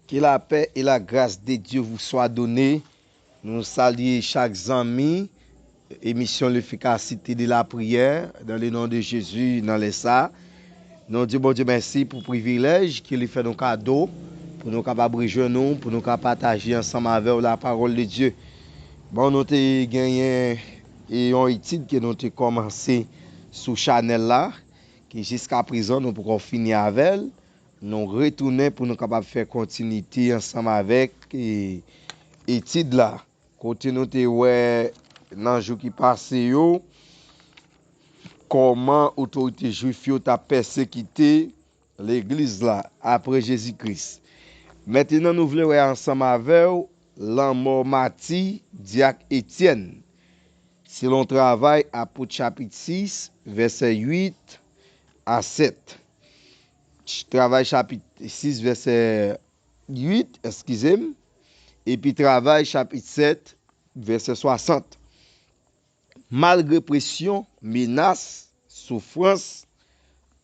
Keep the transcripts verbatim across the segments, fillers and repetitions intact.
Que la paix et la grâce de Dieu vous soit donnée. Nou salye chak zanmi emisyon L'efficacité de la prière dans le nom de Jésus nan lè sa. Nou di Bondye mèsi pou privilèj ke li fè nou kado pou nou kapab rejwenn nou, pou nou ka pataje ansanm avè w la parole de Dieu. Bon, nou te genyen e yon etid ke nou te kòmanse sou chanèl la, ke jiska prezan nou poko fini avè l. Nou retounen pou nou kapab fè kontinite ansanm avèk e, etid la. Kote nou te wè nan jou ki pase yo, kòman otorite jwif yo t ap pèsekite legliz la apre Jezi Kris. Mentnan nou vle wè ansanm avè w lanmò mati dyak Etyèn, selon Travay Apot chapit sis, vèsè uit a sèt. Travay chapit sis, vèsè uit, eskize m, epi Travay chapit sèt, vèsè swasant. Malgre presyon, menas, soufrans,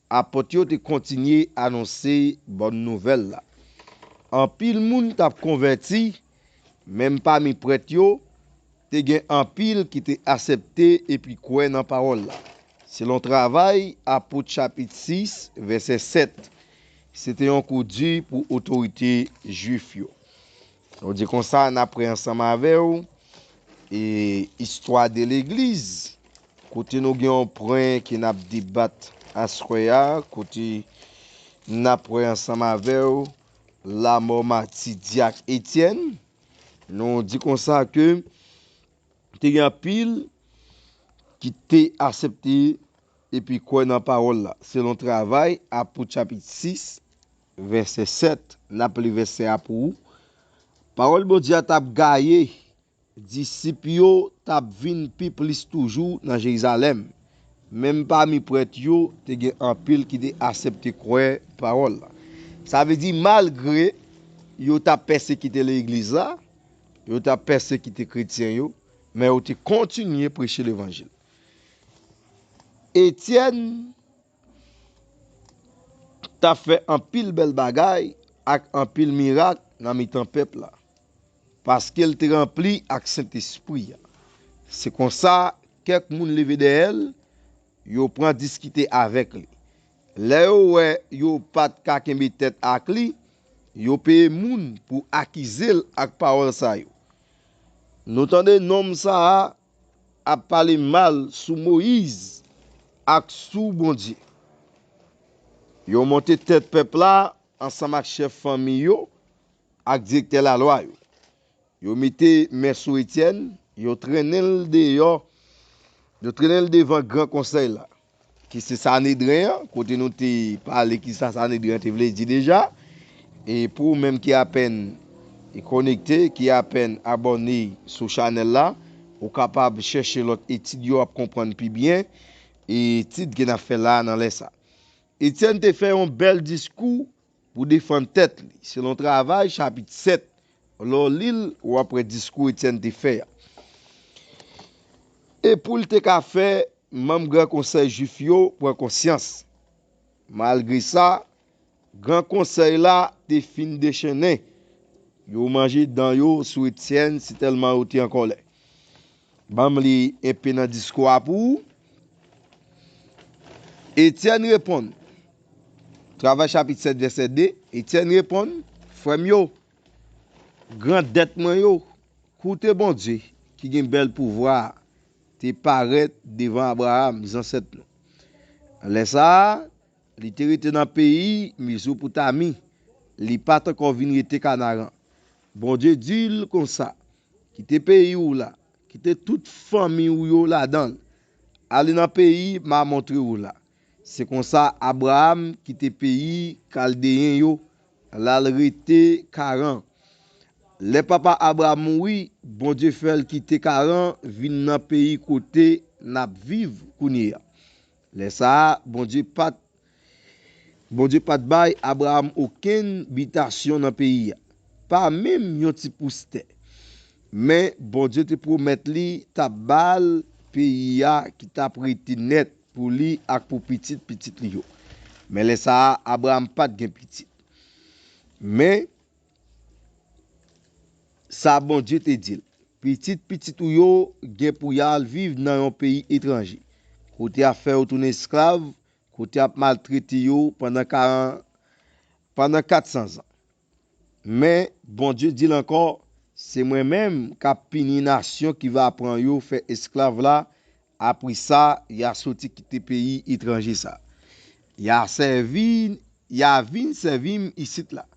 apot yo te kontinye anonse bòn nouvèl la. Anpil moun t ap konvèti, menm pami prèt yo, te gen anpil ki te aksepte epi kwè nan pawòl la. Selon Travay Apot chapit sis, vèsè sèt, se te yon kou di pou otorite jwif yo. Nou di konsa, n ap prè ansanm avè w e istwa de legliz, kote nou gen yon pwen ke n ap debat aswè a, kote n ap prè ansanm avè w lanmò mati dyak Etyèn. Nou di konsa ke te gen anpil ki te aksepte epi kwè nan pawòl la. Selon Travay Apot chapit sis, vèsè sèt, n ap li vèsè a pou ou. Pawòl Bondye a t ap gaye, disip yo t ap vin pi plis toujou nan Jerizalèm. Menm pami prèt yo, te gen anpil ki te aksepte kwè pawòl la. Sa vle di, malgre yo t ap pèsekite legliz la, yo t ap pèsekite kretyen yo, men yo te kontinye preche levanjil. Etyèn t ap fè anpil bèl bagay ak anpil mirak nan mitan pèp la, paske l te ranpli ak Sentespri a. Se konsa, kèk moun leve dèyè l, yo pran diskite avèk li. Lè yo wè yo pa t ka kenbe tèt ak li, yo peye moun pou akize l ak pawòl sa yo. Nou tande nonm sa a ap pale mal sou Moyiz ak sou Bondye. Yo monte tèt pèp la ansanm ak chèf fanmi yo ak direktè lalwa yo. Yo mete men sou Etyèn, yo trennen l deyò, yo trennen l devan Gran Konsèy la, ki se Sanedren an, kote nou te pale ki sa Sanedren an te vle di deja. E pou ou menm ki apèn konekte, ki apèn abòne sou chanèl la, ou kapab chèche lòt etid yo, w ap konprann pi byen etid ke n ap fè la nan lè sa. Etyèn te fè yon bèl diskou pou defann tèt li, selon Travay, chapit sèt. Lè w li l, w ap wè diskou Etyèn te fè a. E pou l te ka fè manm Gran Konsèy Jwif yo pran konsyans. Malgre sa, Gran Konsèy la te fin dechennen. Yo manje dan yo sou Etyèn, sitèlman yo te an kòlè. Ban m li enpe nan diskou a pou ou. Etyèn reponn. Travay chapit sèt, vèsè de. Etyèn reponn, Frè m yo, grandèt mwen yo, koute Bondye ki gen bèl pouvwa a te parèt devan Abraram, zansèt nou. Lè sa a, li te rete nan peyi Mezopotami, li pa t ankò vin rete Kanaran. Bondye di l konsa, kite peyi w la, kite tout fanmi w yo ladan l, ale nan peyi m a montre w la. Se konsa, Abraram kite peyi Kaldeyen yo, l al rete Karan. Lè papa Abraram mouri, Bondye fè l kite Karan vin nan peyi kote n ap viv kounye a. Lè sa a, Bondye pa t, Bondye pa t bay Abraram okenn bitasyon nan peyi a, pa menm yon ti pous tè. Men, Bondye te pwomèt li t ap ba l peyi a ki t ap rete nèt pou li ak pou pitit pitit li yo. Men lè sa a, Abraram pa t gen pitit. Men, Sa Bondye te di l, pitit pitit ou yo gen pou y al viv nan yon peyi etranje, kote y ap fè yo tounen esklav, kote y ap maltrete yo pandan karan, pandan kat san zan. Men, Bondye di l ankò, se mwen menm k ap pini nasyon ki va pran yo fè esklav la, apre sa, y a soti kite peyi etranje sa. Y a sèvi, y a vin sèvi m isit la.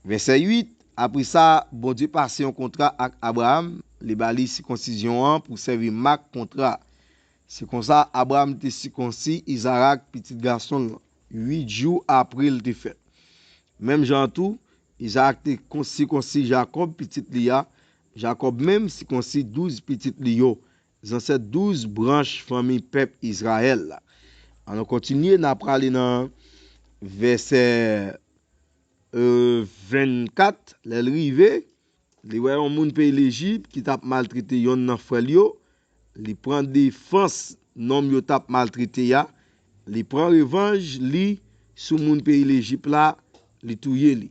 Vèsè uit, apre sa, Bondye pase yon kontra ak Abraram, li ba li sikonsizyon an pou sèvi mak kontra. Se konsa, Abraram te sikonsi Izarak, pitit gason l lan, uit jou apre l te fèt. Menm jan an tou, Izarak te kon- sikonsi Jakòb, pitit li a, Jakòb menm sikonsi douz pitit li yo, zansèt douz branch fanmi pèp Izrayèl la. Ann nou kontinye, n a prale nan vèsè, e, vennkat, lè l rive, li wè yon moun peyi Lejip ki t ap maltrete yonn nan frè l yo, li pran defans nonm yo t ap maltrete a, li pran revanj li sou moun peyi Lejip la, li touye li.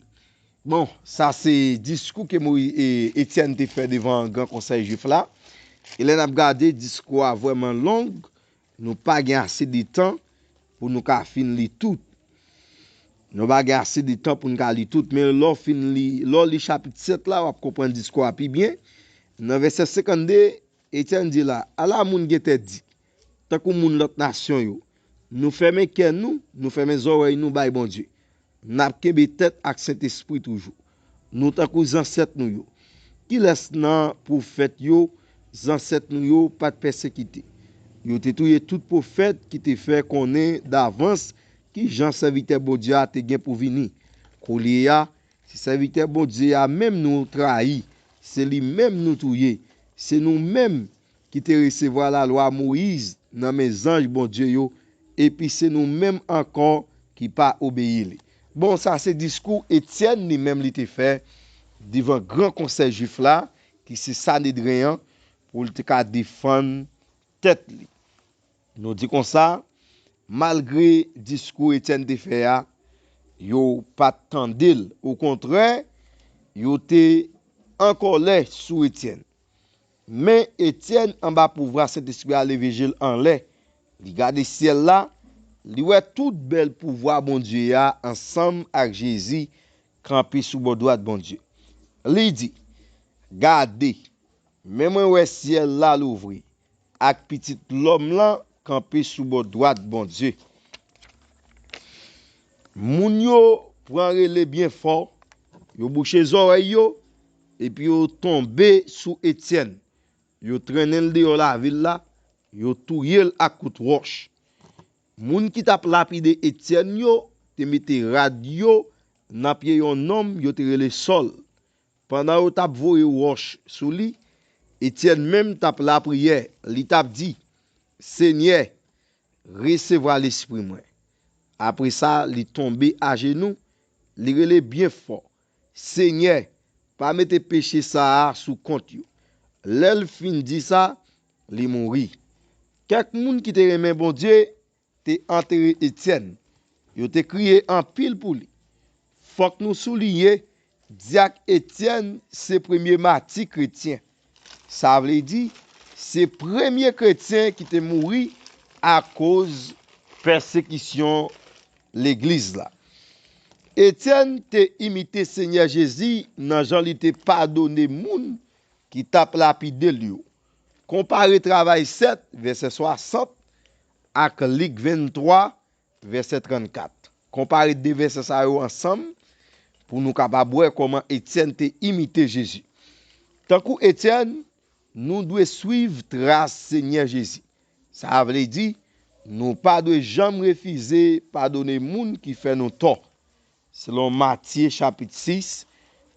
Bon, sa se diskou ke Moyi-, e, Etyèn te fè devan Gran Konsèy Jwif la. E lè n ap gade, diskou a vrèman long, nou pa gen ase de tan pou nou ka fin li tout. Nou pa gen ase de tan pou n ka li tout, men lè w fin li, lè w li chapit sèt la, w ap konprann diskou a pi byen. Nan vèsè senkannde, Etyèn di la, ala moun gen tèt di, tankou moun lòt nasyon yo. Nou fèmen kè nou, nou fèmen zòrèy nou bay Bondye. N ap kenbe tèt ak Sentespri toujou. Nou tankou zansèt nou yo. Kilès nan pwofèt yo, zansèt nou yo pa t pèsekite? Yo te touye tout pwofèt ki te fè konnen davans ki jan sèvitè Bondye a te gen pou vini. Koulye a, se sèvitè Bondye a menm nou trayi, se li menm nou touye, se nou menm ki te resevwa lalwa Moyiz nan men zanj Bondye yo, epi se nou menm ankò ki pa obeyi li. Bon, sa se diskou Etyèn li menm li te fè divan Gran Konsèy Jwif la, ki se Sanedren an, pou l te ka defann tèt li. Nou di konsa, malgre diskou Etyèn te fè a, yo pa t tande l. Okontrè, yo te an kòlè sou Etyèn. Men Etyèn, anba pouvwa Sentespri a, leve je l anlè. Li gade syèl la, li wè tout bèl pouvwa Bondye a ansanm ak Jezi kanpe sou bò dwat Bondye. Li di, gade, men mwen wè syèl la louvri, ak Pitit lòm lan kanpe sou bò dwat Bondye. Moun yo pran rele byen fò, yo bouche zòrèy yo, epi yo tonbe sou Etyèn. Yo trennen l deyò lavil la, yo touye l ak kout wòch. Moun ki t ap lapide Etyèn yo te mete rad yo nan pye yon nonm yo te rele Sòl. Pandan yo t ap voye wòch sou li, Etyèn menm t ap lapriyè, li t ap di, Senyè, resevwa lespri mwen. Apre sa, li tonbe ajenou, li rele byen fò, Senyè, pa mete peche sa a sou kont yo. Lè l fin di sa, li mouri. Kèk moun ki te renmen Bondye te antere Etyèn. Yo te kriye anpil pou li. Fòk nou souliye, dyak Etyèn se premye mati kretyen. Sa vle di, se premye kretyen ki te mouri akoz pèsekisyon legliz la. Etyèn te imite Senyè Jezi nan jan li te padone moun ki t ap lapide l yo. Konpare Travay sèt, vèsè swasant, ak Lik venntwa, vèsè trannkat. Konpare de vèsè sa yo ansanm pou nou kapab wè kòman Etyèn te imite Jezi. Tankou Etyèn, nou dwe swiv tras Senyè Jezi. Sa vle di, nou pa dwe janm refize padone moun ki fè nou tò. Selon Matye chapit sis,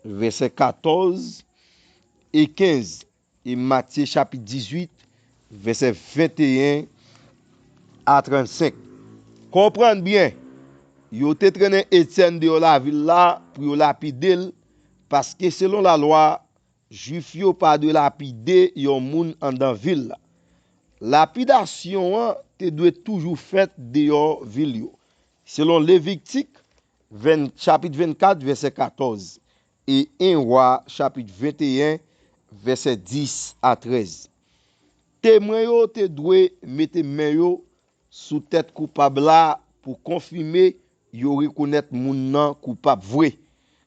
vèsè katòz e kenz, e Matye chapit dizuit, vèsè venteyen a trannsenk. Konprann byen, yo te trennen Etyèn deyò lavil la pou yo lapide l, paske selon lalwa, Jwif yo pa dwe lapide yon moun anndan vil la. Lapidasyon an te dwe toujou fèt deyò vil yo. Selon Levitik, ven, chapit vennkat, vèsè katòz, e en Wa, chapit venteyen, vèsè dis a trèz. Temwen yo te dwe mete men yo sou tèt koupab la pou konfime yo rekonèt moun nan koupab vre,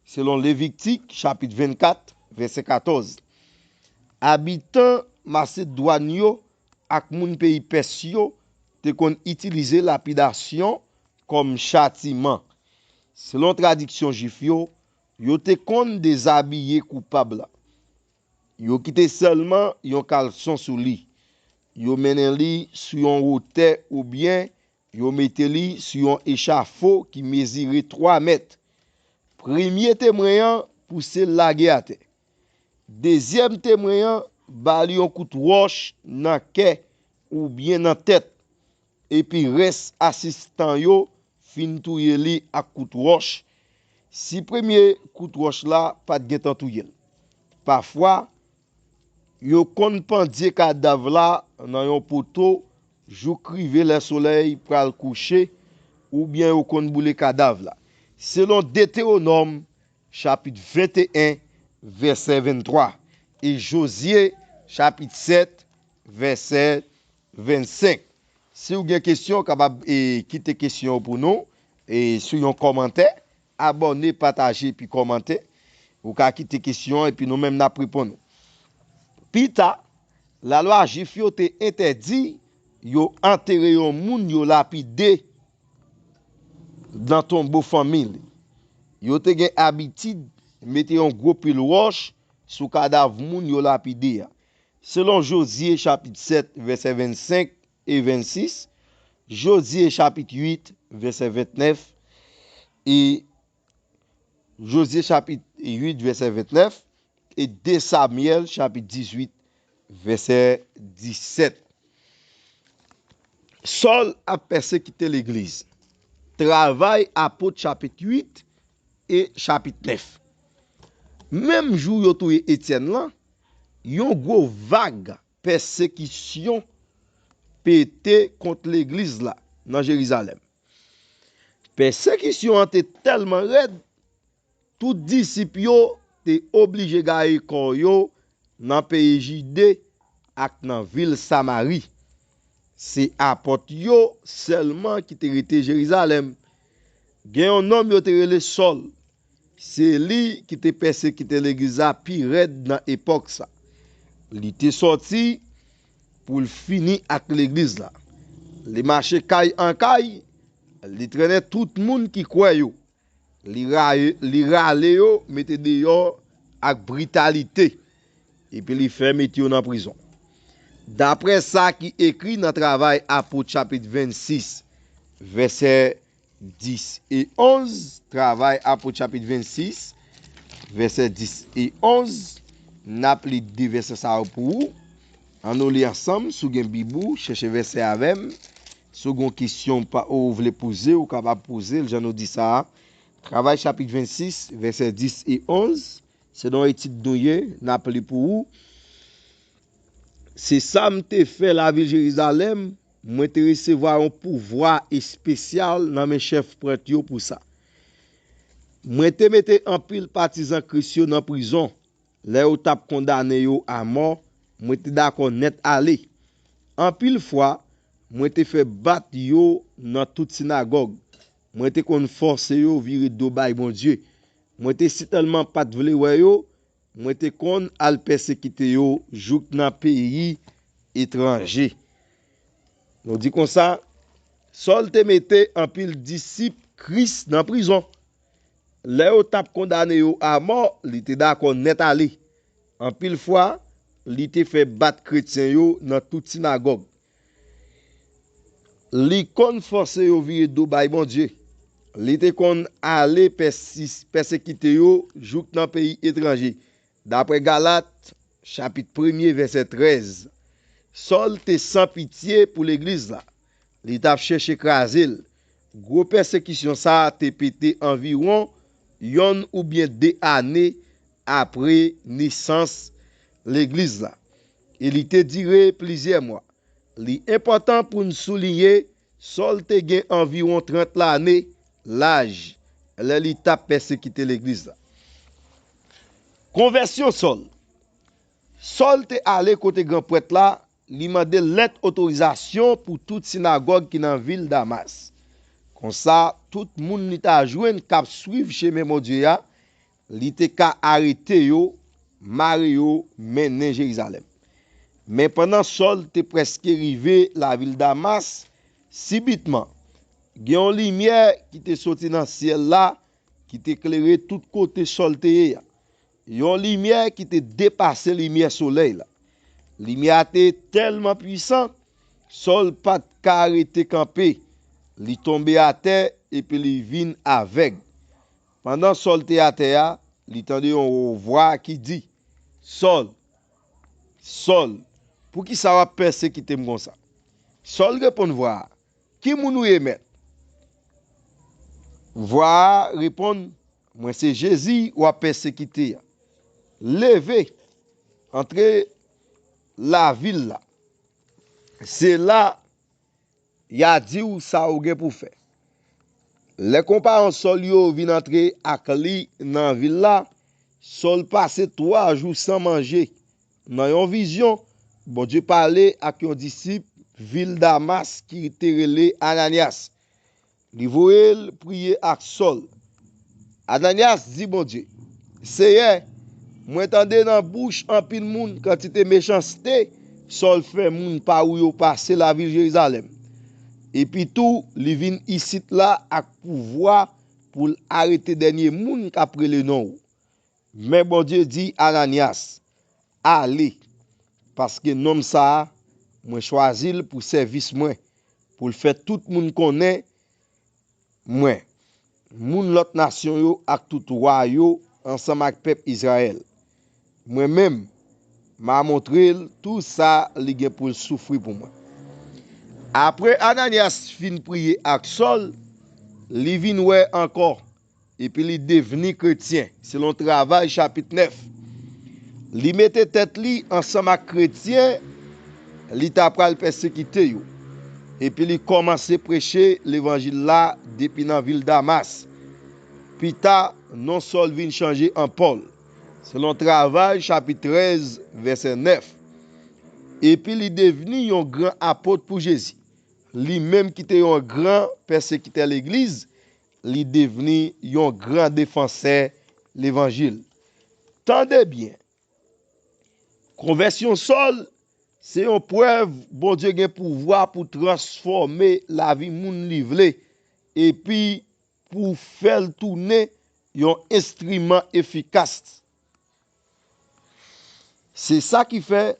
selon Levitik, chapit vennkat, vèsè katòz. Abitan Masedwàn yo ak moun peyi Pès yo te konn itilize lapidasyon kòm chatiman. Selon tradiksyon Jwif yo, yo te konn dezabiye koupab la. Yo kite sèlman yon kalson sou li. Yo mennen li sou yon wotè oubyen yo mete li sou yon echafo ki mezire twa mèt. Premye temwen an pouse l lage atè. Dezyèm temwen an ba li yon kout wòch nan kè oubyen nan tèt, epi rès asistan yo fin touye li ak kout wòch. Si premye kout wòch la pa t gentan touye l. Pafwa, yo konn pandye kadav la nan yon poto jouk rive lè solèy pral kouche, oubyen yo konn boule kadav la. Selon Detewonòm, chapit venteyen, vèsè venntwa, e Jozye, chapit sèt, vèsè vennsenk. Si w gen kesyon, w kapab, e, kite kesyon w pou nou, e, sou yon kòmantè. Abòne, pataje, epi kòmante. Ou ka kite kesyon, epi nou menm n ap reponn ou. Pita, lalwa Jwif yo te entèdi yo antere yon moun yo lapide nan tonbo fanmi li. Yo te gen abitid mete yon gwo pil wòch sou kadav moun yo lapide a. Selon Jozye chapit sèt, vèsè vennsenk e vennsis, Jozye chapit uit, vèsè ventnèf, e Jozye chapit uit, vèsè ventnèf, e de Samyèl chapit dizuit, vèsè disèt. Sòl ap pèsekite legliz. Travay Apot chapit uit e chapit nèf. Menm jou yo touye Etyèn lan, yon gwo vag pèsekisyon pete kont legliz la nan Jerizalèm. Pèsekisyon an te tèlman rèd, tout disip yo te oblije gaye kò yo nan peyi Jide ak nan vil Samari. Se apot yo sèlman ki te rete Jerizalèm. Gen yon nonm yo te rele Sòl. Se li ki te pèsekite legliz la pi rèd nan epòk sa. Li te sòti pou l fini ak legliz la. Li mache kay an kay, li trennen tout moun ki kwè yo. Li raye, li rale yo, mete deyò ak britalite, epi li fè mete yo nan prizon. Daprè sa ki ekri nan Travay Apot chapit vennsis, vèsè dis e onz, Travay Apot chapit vennsis, vèsè dis e onz, n ap li de vèsè sa yo pou ou. Ann nou li ansanm, si w gen Bib ou, chèche vèsè avè m. Si w gen yon kesyon pa, ou vle poze, ou kapab poze l, jan nou di sa a. Travay chapit vennsis, vèsè dis e onz, se nan yon etid nou ye, n ap li pou ou. Se sa m te fè lavil Jerizalèm, mwen te resevwa yon pouvwa espesyal nan men chèf prèt yo pou sa. Mwen te mete anpil patizan Kris yo nan prizon. Lè yo t ap kondane yo amò, mwen te dakò nèt ale. Anpil fwa, mwen te fè bat yo nan tout sinagòg. Mwen te konn fòse yo vire do bay Bondye. Mwen te sitèlman pa t vle wè yo, mwen te konn al pèsekite yo jouk nan peyi etranje. Nou di konsa, Sòl te mete anpil disip Kris nan prizon. Lè yo t ap kondane yo amò, li te dakò nèt ale. Anpil fwa, li te fè bat kretyen yo nan tout sinagòg. Li konn fòse yo vire do bay Bondye. Li te konn ale pèsis-, pèsekite yo jouk nan peyi etranje. Daprè Galat, chapit premye, vèsè trèz, Sòl te san pitye pou legliz la. Li t ap chèche kraze l. Gwo pèsekisyon sa a te pete anviwon yonn oubyen de ane apre nesans legliz la, e li te dire plizyè mwa. Li enpòtan pou n souliye, Sòl te gen anviwon trant lane laj lè li t ap pèsekite legliz la. Konvèsyon Sòl. Sòl te ale kote gran prèt la, li mande lèt otorizasyon pou tout sinagòg ki nan vil Damas. Konsa, tout moun li ta jwenn k ap swiv chemen Bondye a, li te ka arete yo, mare yo, mennen Jerizalèm. Men pandan Sòl te prèske rive lavil Damas, sibitman, gen yon limyè ki te soti nan syèl la, ki te klere tout kote Sòl te ye a. Yon limyè ki te depase limyè solèy la. Limyè a te tèlman pwisan, Sòl pa t ka rete kanpe. Li tonbe atè epi li vin avèg. Pandan Sòl te atè a, li tande yon vwa ki di, "Sòl, Sòl, poukisa w ap pèsekite m konsa?" Sòl reponn vwa a, "Ki moun ou ye, Mèt?" Vwa a reponn, "Mwen se Jezi w ap pèsekite a. Leve, antre lavil la. Se la y a di w sa ou gen pou fè." Lè konpayon Sòl yo vin antre ak li nan vil la, Sòl pase twa jou san manje. Nan yon vizyon, Bondye pale ak yon disip vil Damas ki te rele Ananyas. Li voye l priye ak Sòl. Ananyas di Bondye, "Seyè, mwen tande nan bouch anpil moun kantite mechanste Sòl fè moun pa ou yo pase lavil Jerizalèm. Epi tou, li vin isit la ak pouvwa pou l arete dènye moun k ap rele non w." Men Bondye di Ananyas, "Ale, paske nonm sa a, mwen chwazi l pou sèvis mwen, pou l fè tout moun konnen mwen, moun lòt nasyon yo ak tout wa yo ansanm ak pèp Izrayèl. Mwen menm, m a montre l tou sa li gen pou l soufri pou mwen." Apre Ananyas fin priye ak Sòl, li vin wè ankò, epi li devni kretyen, selon Travay chapit nèf. Li mete tèt li ansanm ak kretyen li ta pral pèsekite yo, epi li kòmanse preche levanjil la depi nan vil Damas. Pita, non Sòl vin chanje an Pòl, selon Travay chapit trèz, vèsè nèf. Epi li devni yon gran apot pou Jezi. Li menm ki te yon gran pèsekitè legliz, li devni yon gran defansè levanjil. Tande byen, konvèsyon Sòl se yon prèv Bondye gen pouvwa pou transfòme lavi moun li vle epi pou fè l tounen yon enstriman efikas. Se sa ki fè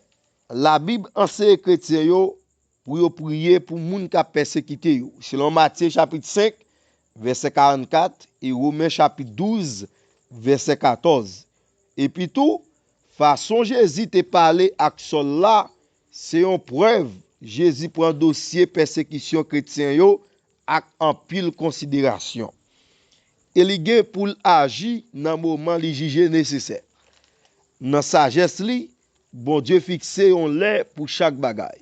Labib anseye kretyen yo pou yo priye pou moun k ap pèsekite yo, selon Matye chapit senk, vèsè karannkat, e Women chapit douz, vèsè katòz. Epitou, fason Jezi te pale ak Sòl la, se yon prèv Jezi pran dosye pèsekisyon kretyen yo ak anpil konsiderasyon. E li gen pou l aji nan moman li jije nesesè. Nan sajès li, Bondye fikse yon lè pou chak bagay.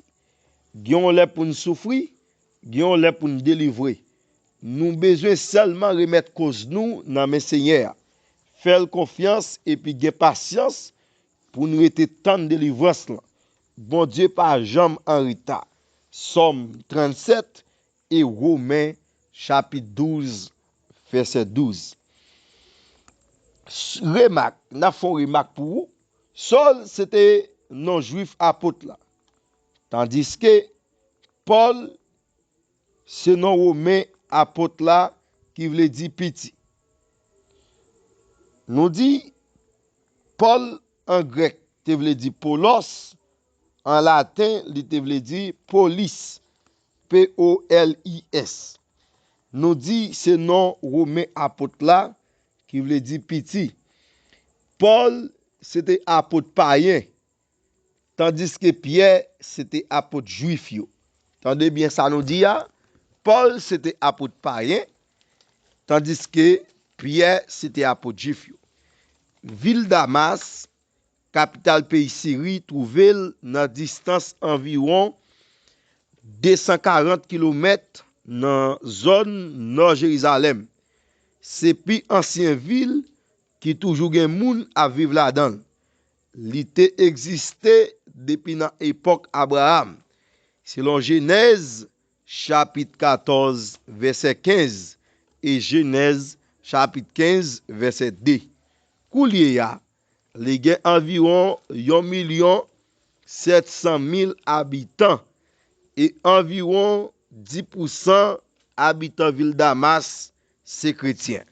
Gen yon lè pou n soufri, gen yon lè pou n delivre. Nou bezwen sèlman remèt koz nou nan men Senyè a, fè l konfyans epi gen pasyans pou n rete tann delivrans lan. Bondye pa janm an reta. Sòm trannsèt e Women chapit douz, vèsè douz. S-, remak, n ap fè yon remak pou ou. Sòl se te non jwif apot la, tandiske Pòl se non women apot la ki vle di piti. Nou di Pòl an grèk te vle di Polos, an laten li te vle di polis, P O L I S. Nou di se non women apot la ki vle di piti. Pòl se te apot payen, tandiske Pyè se te apot jwif yo. Tande byen sa nou di a, Pòl se te apot payen, tandiske Pyè se te apot jwif yo. Vil Damas, kapital peyi Siri, twouve l nan distans anviwon de san karant kilomèt nan zòn nò Jerizalèm. Se pi ansyen vil ki toujou gen moun ap viv ladan l. Li te egziste depi nan epòk Abraram, selon Jenèz chapit katòz, vèsè kenz, e Jenèz chapit kenz, vèsè de. Koulye a, li gen anviwon yon milyon sèt san mil abitan e anviwon dis pousan abitan vil Damas se kretyen.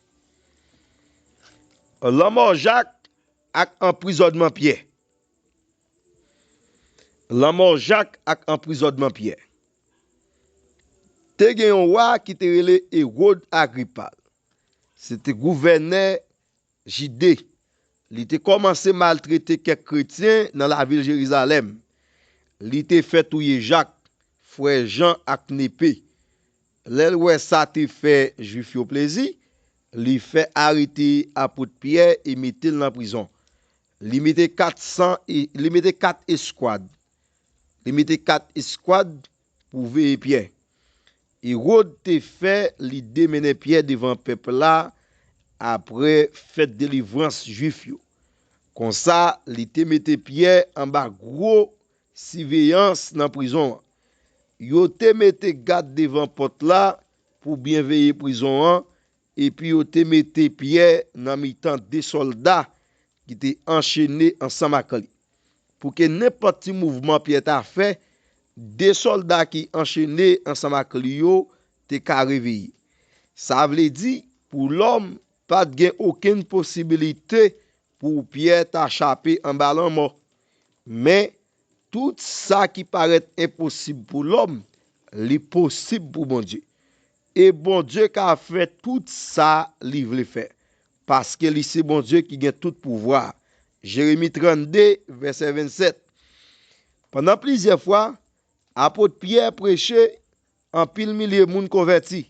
Lanmò Jak ak anprizònman Pyè. Lanmò Jak ak anprizònman Pyè. Te gen yon wa ki te rele Ewòd Agripa. Se te gouvènè Jide. Li te kòmanse maltrete kèk kretyen nan lavil Jerizalèm. Li te fè touye Jak, frè Jan ak Nepe. Lè l wè sa te fè Jwif yo plezi, li fè arete apot Pyè e mete l nan prizon. Li mete kat san e, li mete kat eskwad. Li mete kat eskwad pou veye Pyè. Ewòd te fè lide mennen Pyè devan pèp la apre fèt delivrans Jwif yo. Konsa, li te mete Pyè anba gwo siveyans nan prizon an. Yo te mete gad devan pòt la pou byen veye prizon an, epi yo te mete Pyè nan mitan de sòlda ki te anchene ansanm ak li. Pou ke nenpòt ti mouvman Pyè ta fè, de sòlda ki anchene ansanm ak li yo te ka reveye. Sa vle di, pou lòm, pa t gen okenn posibilite pou Pyè ta chape anba lanmò. Men, tout sa ki parèt enposib pou lòm, li posib pou Bondye. E Bondye ka fè tout sa li vle fè, paske li se Bondye ki gen tout pouvwa. Jeremi trannde, vèsè vennsèt. Pandan plizyè fwa, apot Pyè preche, anpil milye moun konvèti.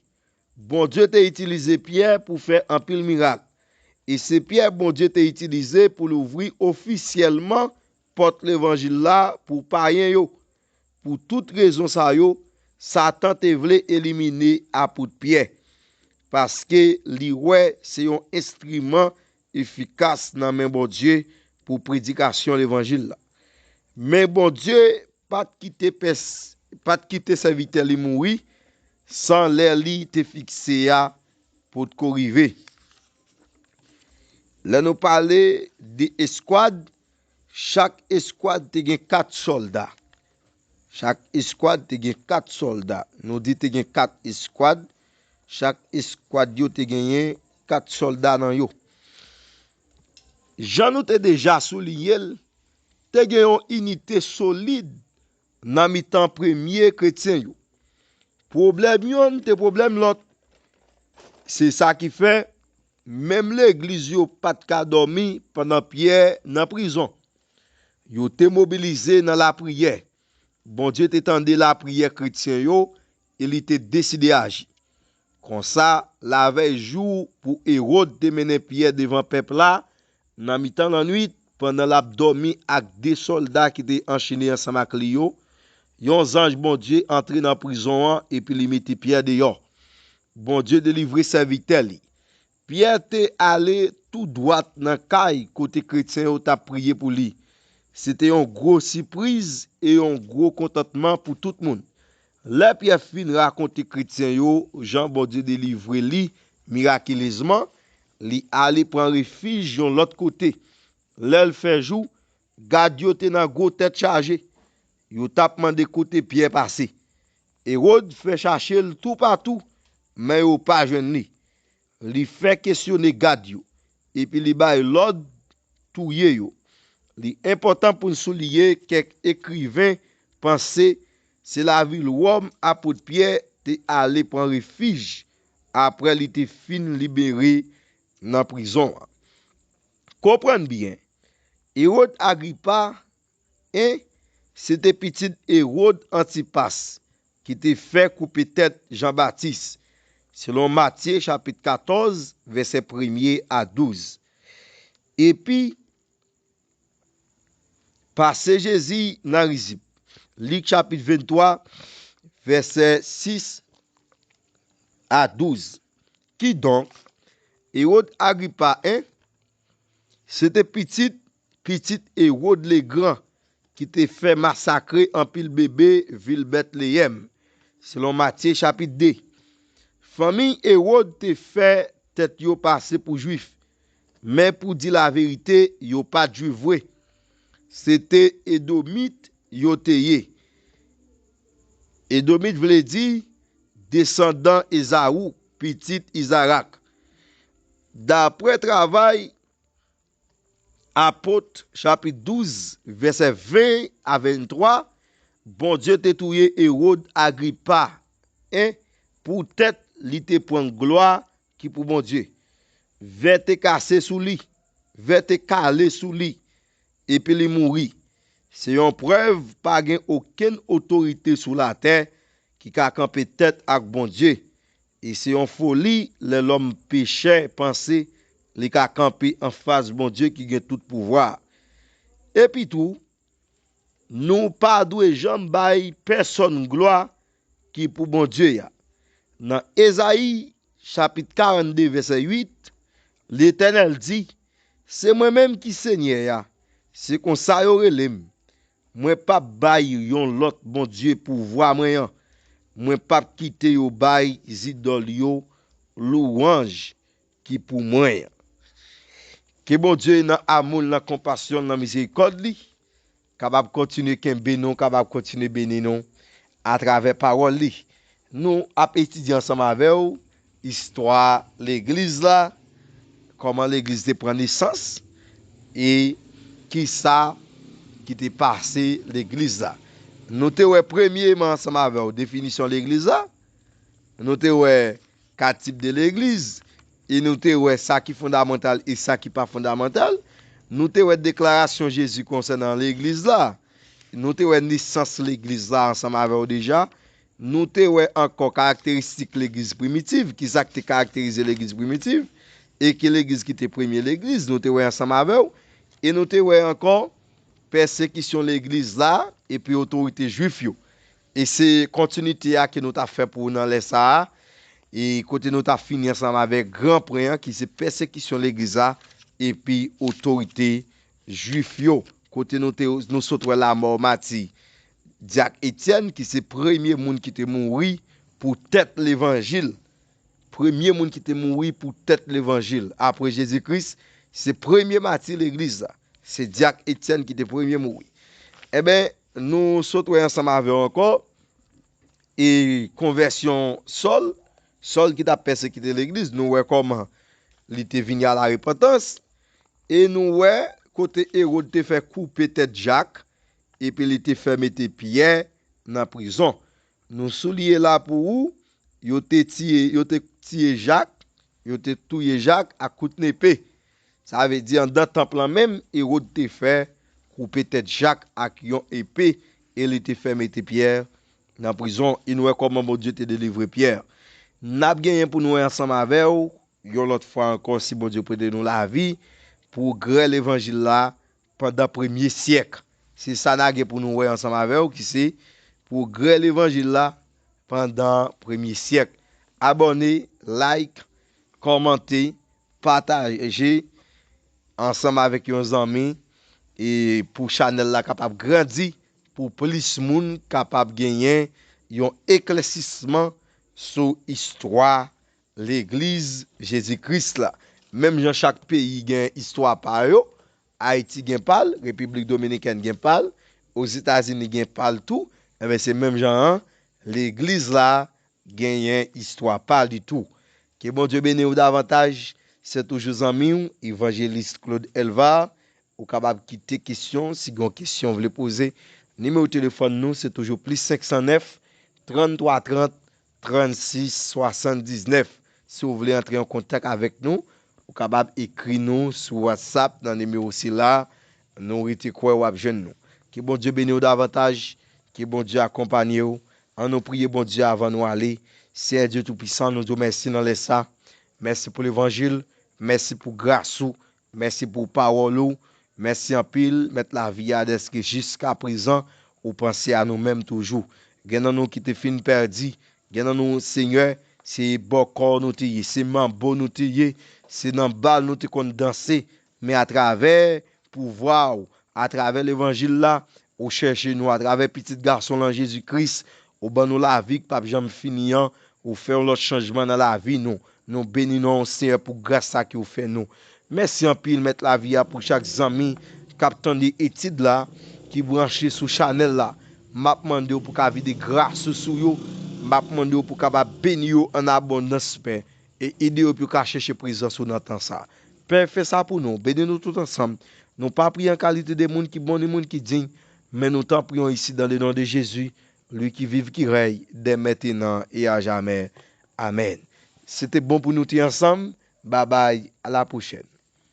Bondye te itilize Pyè pou fè anpil mirak. E se Pyè Bondye te itilize pou louvri ofisyèlman pòt levanjil la pou payen yo. Pou tout rezon sa yo, Satan te vle elimine apot Pyè, paske li wè se yon enstriman efikas nan men Bondye pou predikasyon levanjil la. Men Bondye pa t kite pès-, pa t kite sèvitè li mouri san lè li te fikse a potko rive. Lè nou pale de eskwad, chak eskwad te gen kat sòlda. Chak eskwad te gen kat sòlda. Nou di te gen kat eskwad. Chak eskwad yo te genyen kat sòlda nan yo. Jan nou te deja souliye l, te gen yon inite solid nan mitan premye kretyen yo. Pwoblèm yonn te pwoblèm lòt. Se sa ki fè, menm legliz yo pa t ka dòmi pandan Pyè nan prizon. Yo te mobilize nan lapriyè. Bondye te tande lapriyè kretyen yo e li te deside aji. Konsa, lavèy jou pou Ewòd te mennen Pyè devan pèp la, nan mitan lannwit, pandan l ap dòmi ak de sòlda ki te anchene ansanm ak li yo, yon zanj Bondye antre nan prizon an epi li mete Pyè deyò. Bondye delivre sèvitè li. Pyè te ale tou dwat nan kay kote kretyen yo t ap priye pou li. Se te yon gwo sipriz e yon gwo kontantman pou tout moun. Lè Pyè fin rakonte kretyen yo jan Bondye delivre li mirakilezman, li ale pran refij yon lòt kote. Lè l fè jou, gad yo te nan gwo tèt chaje. Yo t ap mande kote Pyè pase. Ewòd fè chache l toupatou, men yo pa jwenn li. Li fè kesyone gad yo, epi li bay lòd touye yo. Li enpòtan pou n souliye kèk ekriven panse se lavil Wòm apot Pyè te ale pran refij apre li te fin libere nan prizon an. Konprann byen, Ewòd Agripa en, se te pitit Ewòd Antipas ki te fè koupe tèt Jan Batis, selon Matye chapit katòz, vèsè premye a douz. Epi, pase Jezi nan rizib. Lik chapit venntwa, vèsè sis a douz. Kidonk, Ewòd Agripa en, Se te pitit, pitit Ewòd Legran ki te fè masakre anpil bebe vil Betleyèm, selon Matye chapit de. Fanmi Ewòd te fè tèt yo pase pou Jwif, men pou di laverite, yo pa t Jwif vre. Se te Edomit yo te ye. Edomit vle di desandan Ezaou, pitit Izarak. Daprè Travay Apot, chapit douz, vèsè ven a venntwa, Bondye te touye Ewòd Agripa en poutèt li te pran glwa ki pou Bondye. Vè te kase sou li, vè te kale sou li, epi li mouri. Se yon prèv pa gen okenn otorite sou latè ki ka kanpe tèt ak Bondye. E se yon foli lè lòm pechè panse li ka kanpe anfas Bondye ki gen tout pouvwa a. Epi tou, nou pa dwe janm bay pèsonn glwa ki pou Bondye a. Nan Ezayi, chapit karannde, vèsè uit, Letènèl di, Se mwen menm ki Senyè a, se konsa yo rele m. Mwen p ap bay yon lòt Bondye pouvwa mwen an. Mwen p ap kite yo bay zidòl yo louwanj ki pou mwen an. Ke Bondye nan amou l, nan konpasyon l, nan mizerikòd li, kapab kontinye kenbe nou, kapab kontinye beni nou atravè pawòl li. Nou ap etidye ansanm avè w istwa legliz la, kòman legliz te pran nesans, e kisa ki te pase legliz la. Nou te wè premyeman ansanm avè w definisyon legliz la, nou te wè kat tip de legliz, e nou te wè sa ki fondamantal e sa ki pa fondamantal. Nou te wè deklarasyon Jezi konsènan legliz la. Nou te wè nesans legliz la ansanm avè w deja. Nou te wè ankò karakteristik legliz primitiv, kisa ki te karakterize legliz primitiv, e ki legliz ki te premye legliz, nou te wè ansanm avè w. E nou te wè ankò pèsekisyon legliz la epi otorite jwif yo. E se kontinite a ke nou t ap fè pou ou nan lè sa a, e kote nou t ap fini ansanm avèk gran pwen an, ki se pèsekisyon legliz la epi otorite jwif yo, kote nou te, nou sot wè lamò mati dyak Etyèn, ki se premye moun ki te mouri pou tèt levanjil. Premye moun ki te mouri pou tèt levanjil apre Jezi Kris, se premye mati legliz la. Se dyak Etyèn ki te premye mouri. Enben, nou sot wè ansanm avè w ankò, e konvèsyon Sòl, Sòl ki t ap pèsekite legliz, nou wè kòman li te vini a la repantans, e nou wè kote Ewòd te fè koupe tèt Jak, epi li te fè mete Pyè nan prizon. Nou souliye la pou ou, yo te tiye, yo te tiye Jak, yo te touye Jak ak kout nepe. Sa vle di, anndan tanp lan menm, Ewòd te fè koupe tèt Jak ak yon epe, e li te fè mete Pyè nan prizon, e nou wè kòman Bondye te delivre Pyè. N ap genyen pou nou wè ansanm avè w, yon lòt fwa ankò, si Bondye prete nou lavi, pwogrè levanjil la pandan premye syèk. Se sa n a gen pou nou wè ansanm avè w, ki se pwogrè levanjil la pandan premye syèk. Abòne, like, kòmante, pataje ansanm avèk yon zanmi, e pou chanèl la kapab grandi, pou plis moun kapab genyen yon eklèsisman sou istwa Legliz Jezi Kris la. Menm jan chak peyi gen istwa pa yo, Ayiti gen pa l, Repiblik Dominikèn gen pa l, Ozetazini gen pa l tou, enben se menm jan an, legliz la genyen istwa pa li tou. Ke Bondye beni w davantaj, se toujou zanmi w, Evanjelis Claude Elvar. Ou kapab kite kesyon, si gen yon kesyon w vle poze. Nimewo telefòn nou, se toujou plis senk san nèf, trann twa trant, trann sis swasanndiznèf. Si w vle antre an kontak avèk nou, ou kapab ekri nou sou WhatsApp nan nimewo sila, nou rete kwè w ap jwenn nou. Ke Bondye beni w davantaj, ke Bondye akonpanye w. An nou priye Bondye avan nou ale. Seyè Dye Toupisan, nou di w mèsi nan lè sa. Mèsi pou levanjil, mèsi pou gras ou, mèsi pou pawòl ou, mèsi anpil, Mèt lavi a, dèske jiskaprezan, ou panse a nou menm toujou. Gen nan nou ki te fin pèdi, gen nan nou, Senyè, se bòkò nou te ye, se manbo nou te ye, se nan bal nou te konn danse, men atravè pouvwa w, atravè levanjil la, ou chèche nou, atravè pitit gason lan Jezi Kris, ou ban nou lavi k p ap janm fini an, ou fè yon lòt chanjman nan lavi nou. Nou beni non w, Senyè, pou gras sa ke w fè nou. Mèsi anpil, Mèt lavi a, pou chak zanmi k ap tande etid la, ki branche sou chanèl la. M ap mande w pou ka vide gras ou sou yo. M ap mande w pou kapab beni yo an abondans, Pè, e ede yo pou yo ka chèche prezans ou nan tan sa. Pè, fè sa pou nou. Beni nou tout ansanm. Nou pa priye an kalite de moun ki bon ni moun ki diy, men nou t an priye w isi dans le nom de Jésus, lui qui vit, qui règne dès maintenant et à jamais. Amèn. Se te bon pou nou te ansanm. Babay, a la pwochèn.